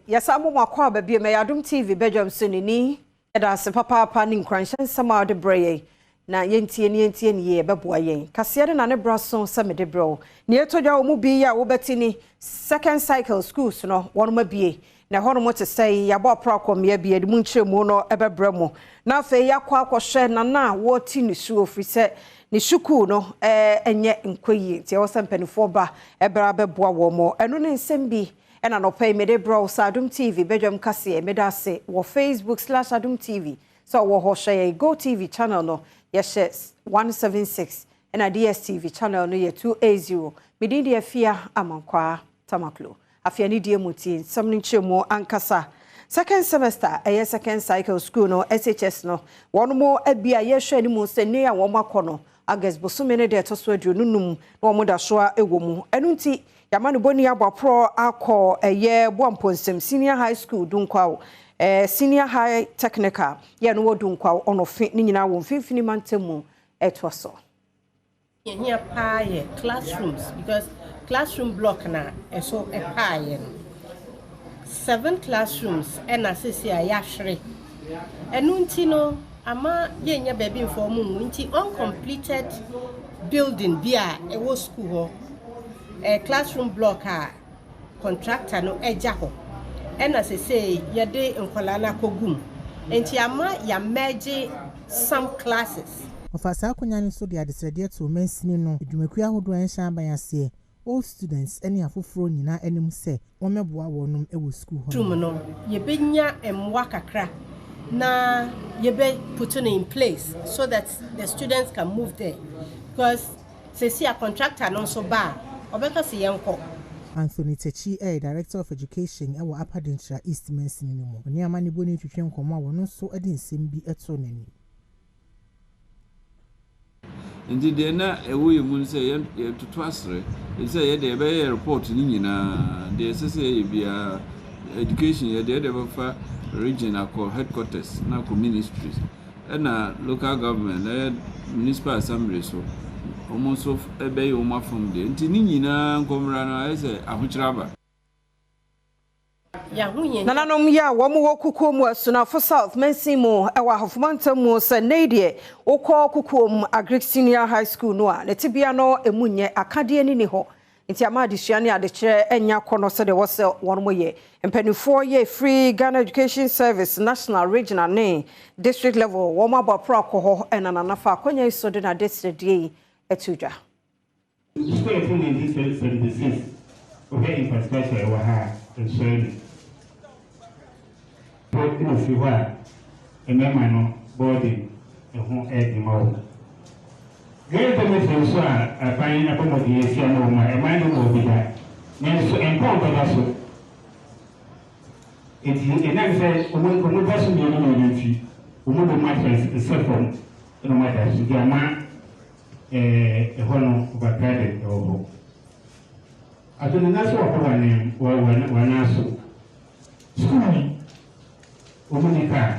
Yɛsan mo akɔ aba bio mɛyɛ Adom TV badwam so ne ni. Yɛda ase papaapa ne nkuranhyɛ nsɛm a wɔde brɛ yɛn. Na yɛntie ne yɛntie ne yie ɛbɛboa yɛn. Kaseɛ de na ne bra so sɛ mede brɛ wo. Nea ɛtɔ dwa wɔ mu bi yi a wobɛte ni second cycle schools no wɔn abie. Na ɛhɔ te sɛ yɛabɔ aporo akɔmmea bi yɛde mu nkyerɛmu no ɛbɛbrɛ mu. Na afei yɛakɔ akɔhwɛ nana a wɔte ne suo firi sɛ ne sukuu no ɛnyɛ nkɔ yie nti ɛwɔ sɛ mpanimfoɔ ba ɛbrɛ abɛboa wɔn mo. Ɛno ne nsɛm bi ɛna nɔpɛ yi mede brɛ wo sɛ Adom TV badwam kaseɛ. Meda ase wɔ Facebook/Adom TV sɛ ɔwɔ hɔ hwɛ yɛn. Go TV channel no yɛhyɛ 176 ɛna DSTV channel no yɛ 280. Medin deɛ Fia Amankwaa Tamaklo. Afei ne deɛ mu tie nsɛm no nkyerɛmu ankasa. Second semester, ɛyɛ second cycle school no, SHS no, wɔn mo abi a yɛhwɛ anim sɛ ne a wɔn akɔ no August bosome no deɛ ɛtɔ so 25 na wɔn da so a ɛwɔ mu. Ɛno nti yɛama no bɔni abɔ aporɔ akɔ ɛyɛ Boamponsem Senior High School, Dunkwaw Senior High Technical yɛ no wɔ Dunkwaw ɔnɔfe ne nyinaa wɔ Mfimfini mantam mu. Ɛtoa so. Yɛhia paa yɛ classrooms because classroom block na ɛso ɛpaayɛ no, seven classrooms ɛna sisi a yɛahwere. Ɛno nti no ama yɛnya baabi mfa ɔmo ngu, nti uncompleted building bi a ɛwɔ school hɔ, classroom block a contractor no ɛgya hɔ, ɛna sese yɛde nkwadaa no akɔgu mu, nti ama yɛamɛgye some classes. Ɔfa saa akonnwa no so de adesrɛdeɛ to mansini no adwumakuo ahodoɔ a ɛnhyɛ aban aseɛ, old students ne afoforɔ nyinaa anim sɛ wɔmmɛboa wɔnom wɔ sukuu hɔ. Room no yɛbɛnya mmoa kakra na yɛbɛ put it in place so that the students can move there, because sɛsi a contractor no nso ba a ɔbɛka sɛ yɛnkɔ. Anthony Techi ɛyɛ Director of Education ɛwɔ Upper Denkyira East mansini no mu. Ɔne amanebɔ no twitwe nkɔmmɔ a wɔno nso de nsɛm bi to n'anim. Nti deɛ na ɛwɔ yɛ mu no sɛ yɛtoto asrɛ sɛ yɛde yɛbɛyɛ report no nyinaa deɛ ɛsɛ sɛ yɛyɛ biara, education yɛde bɛfa region akɔ headquarters na akɔ ministries, ɛna local government, ɛyɛ municipal assembly so, wɔn nso ɛbɛyɛ wɔn afam deɛ. Nti ne nyinaa nkɔmmra no ayɛ sɛ ahokyerɛ aba. Nananom yi a wɔn wɔ Kukuo mu, Asunafo South mansin mu, ɛwɔ Ahofomantam mu, sɛ nnɛ deɛ wokɔ Kukuo mu Agric Senior High School no a, ne tebea no emu nyɛ akadeɛ ne ni hɔ, nti ama adesua ne adekyerɛ anya kɔ no sɛdeɛ wɔsɛ wɔn mo yɛ. Mpanimfoɔ yɛ firi Ghana Education Service, national, regional ne district level, wɔn abɔ aporo akɔ hɔ, ɛna nanafa akonnwa yi so de n'adesrɛdeɛ yi ɛto dwa. School of 1976, wohwɛ infrastructure ɛwɔ ha a, nsɔre bi po na fi hɔ a mmarima no boarding ɛho ɛɛdi ma wɔn. Girls dormitory nso a aban abɔ mmɔden asi ama wɔn a ɛman no ma obi da, nanso mpɔn bɛda so. Eti ɛnam sɛ wɔn da so mmienu mmienu nti, wɔn de mattress nsɛ fam ɛna wɔn ada so de ama ɛhɔ no overcrowded ɛwɔ hɔ. Ato ne nan so wɔ hɔ wɔ wɔ wɔ nan so. Sukuu yi, wɔn ni kaa.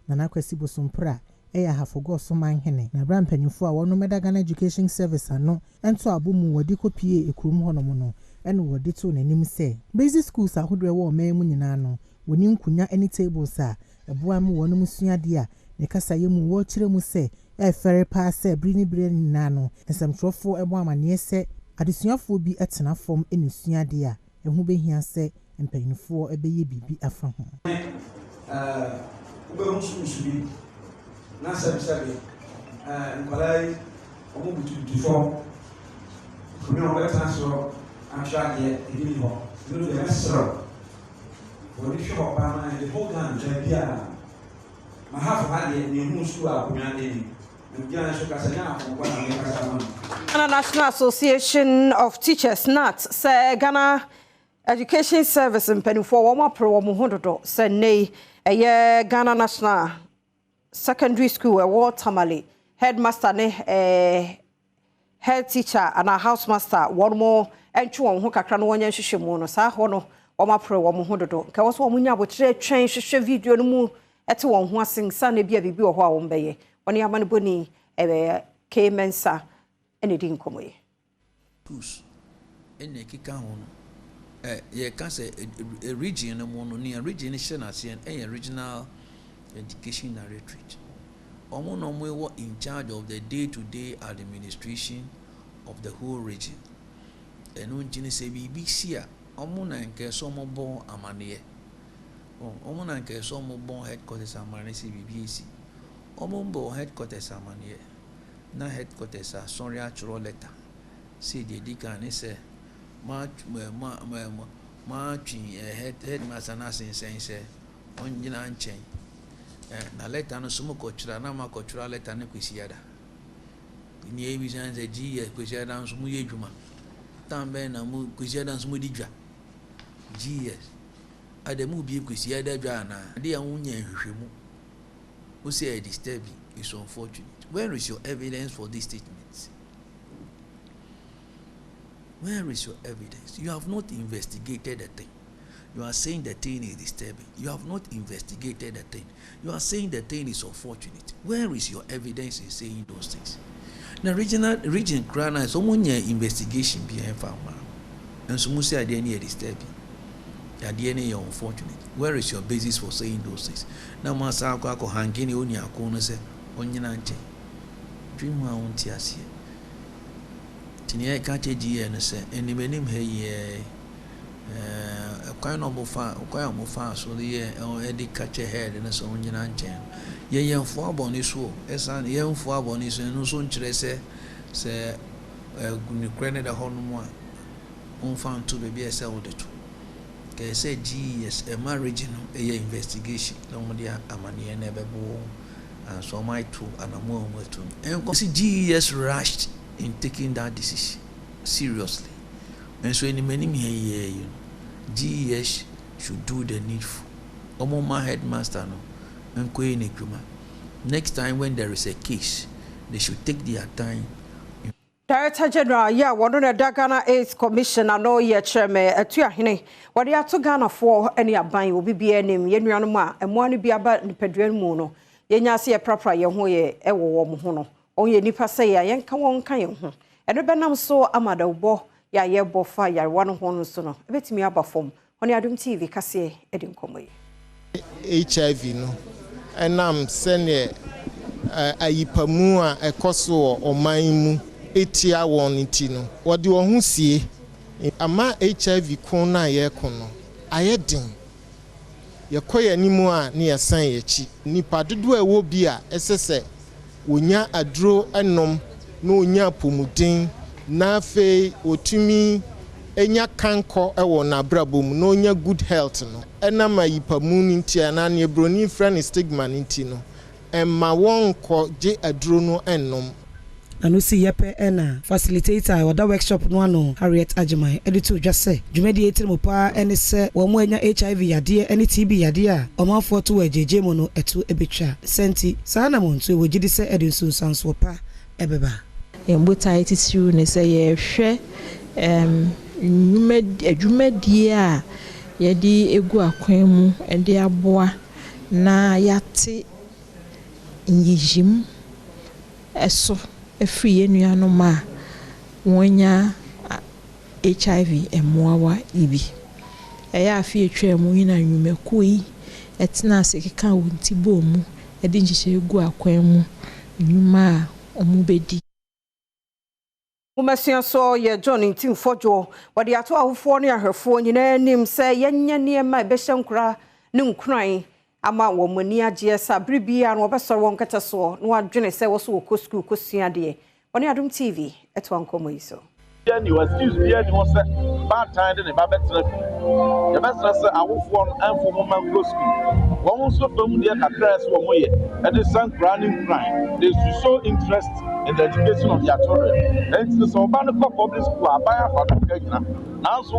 Nana Kwasi Bosompra ɛyɛ Ahafo Goaso manhene na abira mpanyinfoɔ a wɔn mɛda Ghana Education Service ano nto abo mu wɔde kɔpie ekurom hɔnom no, ɛna wɔde to n'anim sɛ basic schools ahodoɔ ɛwɔ ɔman mu nyinaa no, wɔne nkonnwa ne tables a ɛboa mu wɔn sua adeɛ a ne kasayɛ mu wɔrekyerɛ mu sɛ ɛfɛre paa sɛ bere ne bere nyinaa no nsɛmtwerɛfoɔ ɛbɔ amanneɛ sɛ adesuafoɔ bi tena fam ne sua adeɛ a ɛho bɛhia sɛ mpanyinfoɔ bɛyɛ biribi afa ho. Wobɛhu schools bi na sɛbisɛbi nkwadaa yi wɔn butubutu fam, nkonnwa a wɔbɛtena so ahwɛ adeɛ ebi ni hɔ. Ɛno deɛ mɛsrɛw wɔde hwɛ hɔ paa ma the whole Ghana baabi a ma half ha deɛ na ehu school a akonnwa anim na gyina nso kasa nyɛ afɔnkɔ na mekasa ma no. Ghana National Association of Teachers, GNAT, sɛ Ghana Education Service mpanimfoɔ wɔn apere wɔn ho dodo sɛ nnɛ yi ɛyɛ Ghana National Secondary School ɛwɔ Tamale headmaster ne head teacher anaa house master, wɔn mo ntwe wɔn ho kakra na wɔnyɛ nhwehwɛmu no. Saa hɔ no wɔn apere wɔn ho dodo, nka wɔ so wɔn nya abotire twɛn hwehwɛ video no mu ɛte wɔn ho ase nsa na ebi a biribi wɔ hɔ a wɔn bɛyɛ. Wɔne amanebɔni K Mensa ɛna edi nkɔmɔ yi. Schools ɛna ɛkeka ho no. Yɛka sɛ region no mu no, nea region no hyɛ n'aseɛ no yɛ Regional Education Directorate. Wɔn na wɔwɔ in charge of the day to day administration of the whole region. Ɛno nti no, sɛ biribi si a, wɔn na nka ɛsɛ wɔbɔ amanneɛ. Wɔn na nka ɛsɛ wɔbɔ headquarters amanneɛ sɛ biribi esi. Wɔn bɔ headquarters amanneɛ na headquarters asɔre atwerɛ letter sɛ deɛ di kan ne sɛ maatwe headmaster no asensɛn sɛ ɔngyina nkyɛn. Na letter no nso mokɔtwerɛ a, na moakɔtwerɛ letter no Kwasiada. Nea ebisa ne sɛ GES Kwasiada nso moyɛ adwuma? Time bɛn na mo Kwasiada nso modi dwa? GES ada mu bie Kwasiada dwa anaa? Adeɛ a wonya nhwehwɛmu wo sɛ ɛyɛ disturbing is unfortunate. Where is your evidence for this statement? Where is your evidence? You have not investigated the thing. You are saying the thing is disturbing. You have not investigated the thing. You are saying the thing is unfortunate. Where is your evidence in saying those things? Na regional region koraa na sɛ wɔn nyɛ investigation bi ɛnfa ma nso mo sɛ adeɛ no yɛ disturbing, adeɛ no yɛ unfortunate. Where is your basis for saying those things? Na mo asan akɔ hange ne oni ako no sɛ ɔnyina nkyɛn dwen ho a wɔnte aseɛ. Nti nea yɛka kyerɛ GN no sɛ anim anim ha yi, ɛkwan na ɔmofa kwan a ɔmofa so de yɛ ɛde ka kyerɛ head no sɛ ɔnyina nkyɛn no, yɛyɛ mfoa bɔne so. Ɛsan yɛn mfoa bɔne so, ɛno nso nkyerɛ sɛ nokorɛ no da hɔ nom a, wɔmfa nto baabi a ɛsɛ wɔde to. Kɛyɛ sɛ GES ɛma region no ɛyɛ investigation na wɔde amanneɛ no ɛbɛbɔ wɔn anso wɔn ato anamo a wɔn atu no. Ɛnkɔ sɛ GES rushed in taking that decision seriously, nso anim anim yɛ yɛ yi no, GES should do the needful. Wɔn ma headmaster no nkɔyɛ n'adwuma. Next time when there is a case, they should take their time. Director General yɛ a wɔno na ɛda Ghana AIDS Commission ano yɛ kyerɛmɛ Atuahene, wɔde ato Ghanafoɔ ne aban obi biara anim, yɛn nuanom a mmoa no bi aba nipadua no mu no, yɛnya ase yɛprapra yɛn ho yɛ ɛwɔ wɔn ho no, wɔn yɛ nipa sɛ yɛ a yɛnka wɔn nka yɛn ho. Ɛno bɛnam so ama dawubɔ yɛ a yɛbɔ fa yarewa no ho no so no ɛbɛtumi aba fam. Wɔne Adom TV kaseɛ ɛdi nkɔmmɔ yi. HIV no ɛnam sɛneɛ ayipamu a ɛkɔ so wɔ ɔman mu etia wɔn nti no, wɔde wɔn ho sie ama HIV ko no a yɛreko no ayɛ den. Yɛkɔ yɛn anim a, ne yɛsan yɛn akyi. Nipa dodoɔ a ɛwɔ bi a ɛsɛ sɛ wonya aduro nom na wonya apɔmuden na afei wɔtumi nya kankɔ wɔ n'abrabɔ mu na onya good health no, ɛnam ayipamu no nti anaa nea buroni frɛ no stigma no nti no, ɛmma wɔn nkɔ gye aduro no nnom. Na si yɛpɛ ɛna facilitator a ɔda workshop no ano, Harriet Agyeman, ɛde to dwa sɛ dwumadie tiri mu paa ɛne sɛ wɔn mo anya HIV yadeɛ ɛne TB yadeɛ a ɔmanfoɔ to wɔ agyegye mu no ɛto ɛbɛtwa sɛnti saa na mo nso ɛwɔ gyidi sɛ ɛde nsunsuansoɔ pa ɛbɛba. Yɛn botae titiriw ne sɛ yɛrehwɛ adwumadie a yɛde egu akwan mu de aboa na yɛate nyiyim ɛso afiri yɛn nuanom a wɔanya HIV mmoawa yi bi. Ɛyɛ afe atwa mu yi na nnwumakuo yi ɛtena ase keka wɔn ti bɔɔ mu de nhyehyɛe gu akwan mu nnwuma a wɔbɛdi. Nwomasua so yɛ John Ntim Fordjour, wɔde ato awofoɔ ne ahwɛfoɔ nyinaa anim sɛ yɛnyɛ nneɛma a ɛbɛhyɛ nkora ne nkuran ama wɔn ani agyeɛ sɛ abere biara no wɔbɛsɔre wɔn kɛtɛ soɔ na wɔadwene sɛ wɔso wɔkɔ sukuu kɔsua adeɛ. Wɔne Adom TV ɛtoa nkɔmmɔ yi so. Bia ni excuse bia ni hɔ sɛ baatan de ne ba bɛtena fie. Yɛbɛsrɛ sɛ awofoɔ no ɛmfo mo ma nkɔ sukuu. Wɔn nso fam deɛ kakra ɛsɛ wɔn yɛ ɛde sa nkuraa ne nkuran. They should show interest in the education of their children. Ɛnti sɛ ɔba no kɔ public school a, aban afa no ka gyina, nanso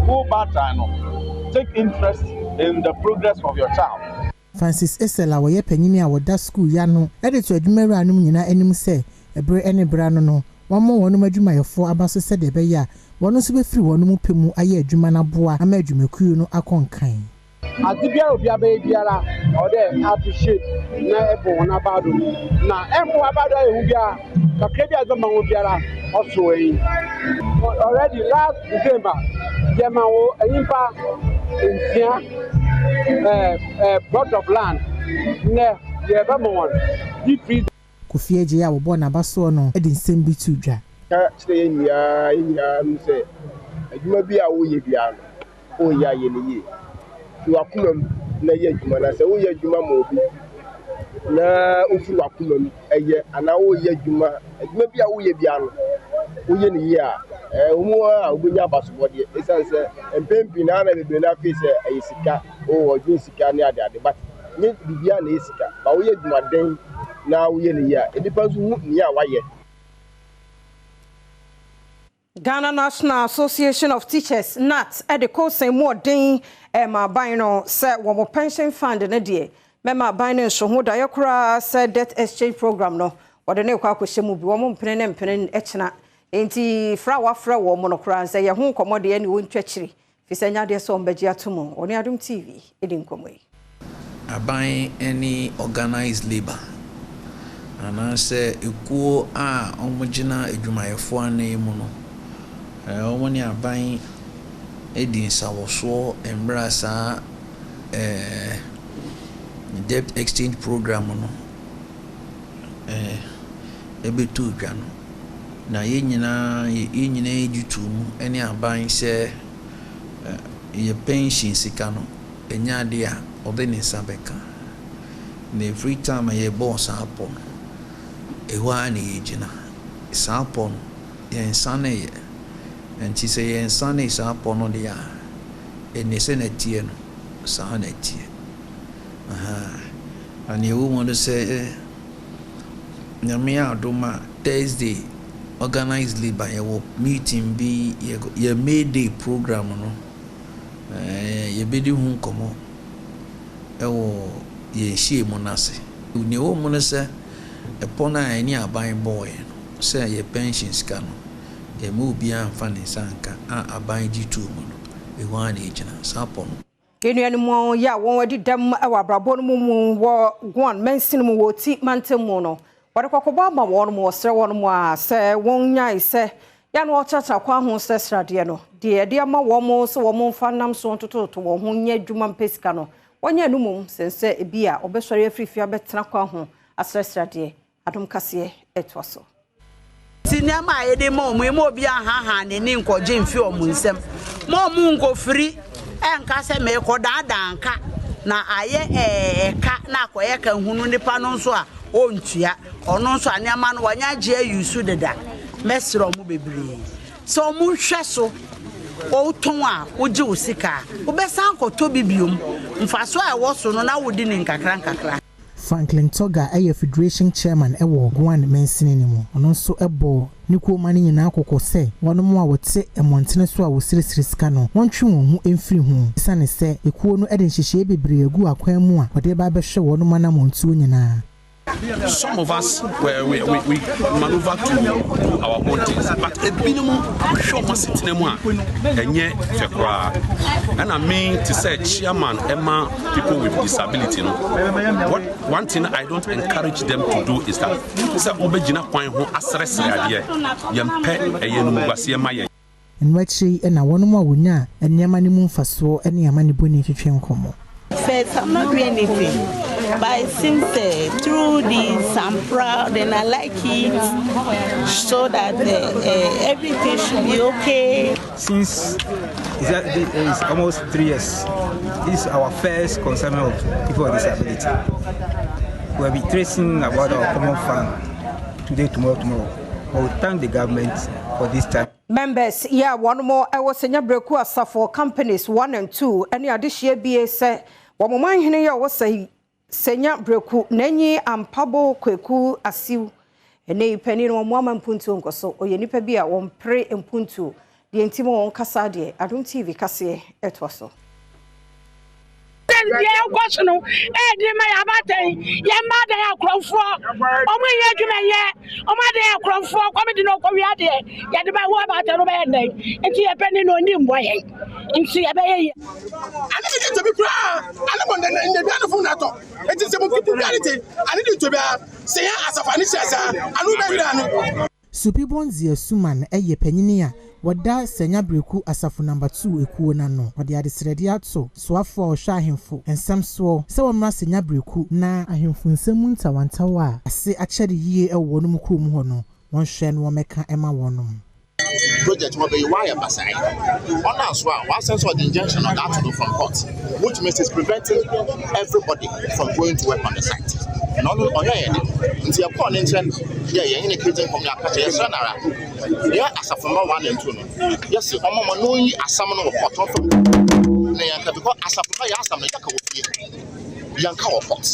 wo baatan no, take interest in the progress of your child. Francis Esel a wɔyɛ panyin a wɔda sukuu ya no de to adwumawuranom nyinaa anim sɛ ɛberɛ ne berɛ ano no, wɔmmɔ wɔn adwumayɛfoɔ aba so sɛdeɛ ɛbɛyɛ a wɔn nso bɛfiri wɔn mu pɛ mu ayɛ adwuma no aboa ama adwumakuo no akɔ nkan. Ade biara obi abɛyɛ biara, ɔwɔ dɛ appreciate na ɛbɔ wɔn aba do na ɛmbɔ aba do ayɛ hu biara. Kakra bi a adze bɛma hɔn biara ɔsɔ enyi. Already last December yɛma wo nyimpa nsia plot of land, ndɛ yɛrebɛma hɔn deep freezer. Kofi Adjei a wɔbɔɔ n'aba soɔ no de nsɛm bi too dwa. Ka kyerɛ yɛn nyinaa, yɛn nyinaa no sɛ adwuma bi a woreyɛ biara no, woreyɛ a yɛ no yie. Fi w'akoma mu na yɛ adwuma. Na sɛ woreyɛ adwuma ma obi na wofiri w'akoma mu yɛ anaa woreyɛ adwuma, adwuma bi a woreyɛ biara no, woyɛ no yie a, ɛwɔ mu a wobɛnya abasobɔdeɛ. Ɛsiane sɛ mpɛn pii no ara na bebree no afei sɛ ɛyɛ sika, oh, ɔdwen sika ne adeade, but nyɛ biribiara na ɛyɛ sika. Ba woyɛ adwumaden na woyɛ no yie a, nnipa nso hu nea wayɛ. Ghana National Association of Teachers, GNAT, de koosɛn mu ɔden rema aban no sɛ wɔn pension fund no deɛ, mɛma aban no nso ho daeɛ koraa sɛ debt exchange program no, wɔde no rekɔ akɔhyɛ mu bi. Wɔn mpene ne mpene kyena. Enti frɛ a wɔafrɛ wɔn no koraa sɛ yɛ ho nkɔmmɔ deɛ ɛne wɔntwa akyiri. Firi sɛ ɛnyɛ adeɛ sɛ wɔbɛgye ato mu. Wɔne Adom TV di nkɔmmɔ yi. Aban ne Organised Labour anaasɛ ekuo a wɔgyina adwumayɛfoɔ anan mu no, wɔne aban di nsawɔsoɔ mmerɛ a saa debt exchange program no bɛtoo dwa no. Na yɛn nyinaa yɛn nyinaa gye too mu ne aban sɛ yɛ pɛnhyen sika no ɛnyɛ adeɛ a ɔde ne nsa bɛka. Na ɛfiri time a yɛbɔɔ saa pɔ no, ɛhɔ ara na yɛgyina. Saa pɔ no, yɛnsaneeɛ. Nti sɛ yɛnsanee saa pɔ no deɛ a, ɛnneɛ sɛdeɛ ɛteɛ no, saa na ɛteɛ. Ahaa. Na deɛ ɛwɔ mu ne sɛ, Nyame adom a Thursday organised labour yɛwɔ meeting bi yɛ May Day program no yɛbɛdi ho nkɔmmɔ wɔ yɛn nhyiamu no ase. Nea ɛwɔ mu ne sɛ ɛpɔ no a yɛne aban bɔɔɛ no sɛ yɛ pension sika no yɛmma obiara mfa ne nsa nka a aban gye too mu no, ɛhɔ ara na ɛgyina saa pɔ no. Yɛn nuanom yi a wɔadi dɛm wɔ abrabɔ no mu mu wɔ Guan mansin mu wɔ Oti mantam mu no, wɔde kɔkɔbɔ ama wɔn ma wɔsrɛ wɔn a sɛ wɔnnyae sɛ yɛ a na wɔtratra kwan ho srɛsrɛ adeɛ no, deɛ yɛde ama wɔn sɛ wɔmfa nnam so ntotototo wɔn ho nyɛ adwuma mpɛ sika no, wɔnyɛ ɛno mmom sen sɛ ebia wɔbɛsɔre afiri fie abɛtena kwan ho asrɛsrɛ adeɛ. Adom kaseɛ ɛtoa so. Nti nneɛma a yɛde ma wɔn yi, mma obiara nhaahaa n'ani nkɔgye mfi wɔn nsam. Mma wɔn nkɔfiri nka sɛ merekɔdaadaa nka na ayɛ ɛka na akɔyɛ ka hunu nipa no nso a ɔntua. Ɔno nso a nneɛma no wanya agye ayi so deda. Mɛsrɛ wɔn bebree sɛ wɔnhwɛ so. Wotɔn a wogye wo sika a, wobɛsan akɔtɔ bi biom. Mfasoɔ a ɛwɔ so no na wodi no nkakra nkakra. Franklin Torga yɛ Federation Chairman wɔ Guan mansini no mu. Ɔno nso bɔɔ ne kuo mma no nyinaa kɔkɔ sɛ wɔnom a wɔte mmɔntene so a wɔsirisiri sika no, wɔntwe wɔn ho mfiri ho esiane sɛ ekuo no de nhyehyɛeɛ bebree agu akwan mu a wɔde reba abɛhwɛ wɔnom anammɔntuo nyinaa. Some of us we we we, we maneuver to do our own things, but ebinom hwɛ wɔn asetena mu a ɛnyɛ fɛ koraa. Ɛna me te sɛ chairman ɛma people with disability no, what one thing I don't encourage them to do is that sɛ wobɛgyina kwan ho asrɛsrɛ adeɛ, yɛmpɛ ɛyɛ animguaseɛ ma yɛn. Ɛno akyiri yi na wɔnom a wɔnyaa nneɛma no mu mfasoɔ ne amanebɔni twetwe nkɔmmɔ. First I'm not doing anything but it seems sɛ through this I'm proud and I like it so that uh, everything should be okay. Since it's almost 3 years, this is our first concern of people with disability. We have been tracing about our common fund today, tomorrow, tomorrow. But we thank the government for this time. Members yi a wɔn wɔ Senya Breku Asafo Companies 1 and 2 ne adehyeɛ bie sɛ wɔn manhene yi a ɔwɔ sɛ Senya Breku n'anyi Ampabo Kwaku Asiw ɛnɛ yi panin no wɔn ama mpuntuo nkɔ so. Ɔyɛ nipa bi a wɔmpere mpuntuo deɛ nti ma wɔn kasa deɛ. Adom TV kaseɛ ɛtoa so. Deɛ ɛkɔ so no ɛyɛ den ma yɛn abaatan, yɛn mma adan akorɔmfoɔ, wɔn nyɛ adwuma nyɛ, wɔn adan akorɔmfoɔ, kɔm de na ɔkɔwia adeɛ, yɛde ba wo abaatan no bɛyɛ dɛn? Nti yɛpɛ ne na ɔni mmoa yɛn, nti yɛbɛyɛ yie. Ane de tobi koraa ane bɔ ndɛdua no fom na atɔ eti sɛ mo kuku biara te ane de tobi a sɛ yɛn asafo ane hyɛ saa ano bɛ yira ano. Supi Bondzie Suman yɛ panyin a wɔda Sanya Bereku Asafo Number 2 ekuo n'ano. Ɔde adesrɛde ato soafoɔ a ɔhwɛ ahemfo nsɛm soɔ sɛ wɔmmra Sanya Bereku na ahemfo nsɛm mu ntawantawa a ase akyɛre yie wɔ wɔn kurom hɔ no, wɔnhwɛ na wɔmmɛka ma wɔnom. Project wɔ bɛyi wayɛ basae ɔno aso a wasan sɛ ɔde injunction ɔde ato do from court, which means it's preventing everybody from going to work on the site. Na ɔno ɔyɛ yɛ de nti yɛkɔɔ ne nkyɛn yɛ yɛn ne kejì nkɔm ne aka kyerɛ yɛsrɛ nara yɛ asafomma 1 and 2 no yɛsi ɔmo ma no yi asɛm no wɔ court ɔfam na yɛnka, because asafomma yɛ asɛm no yɛka wɔ fie, yɛnka wɔ court.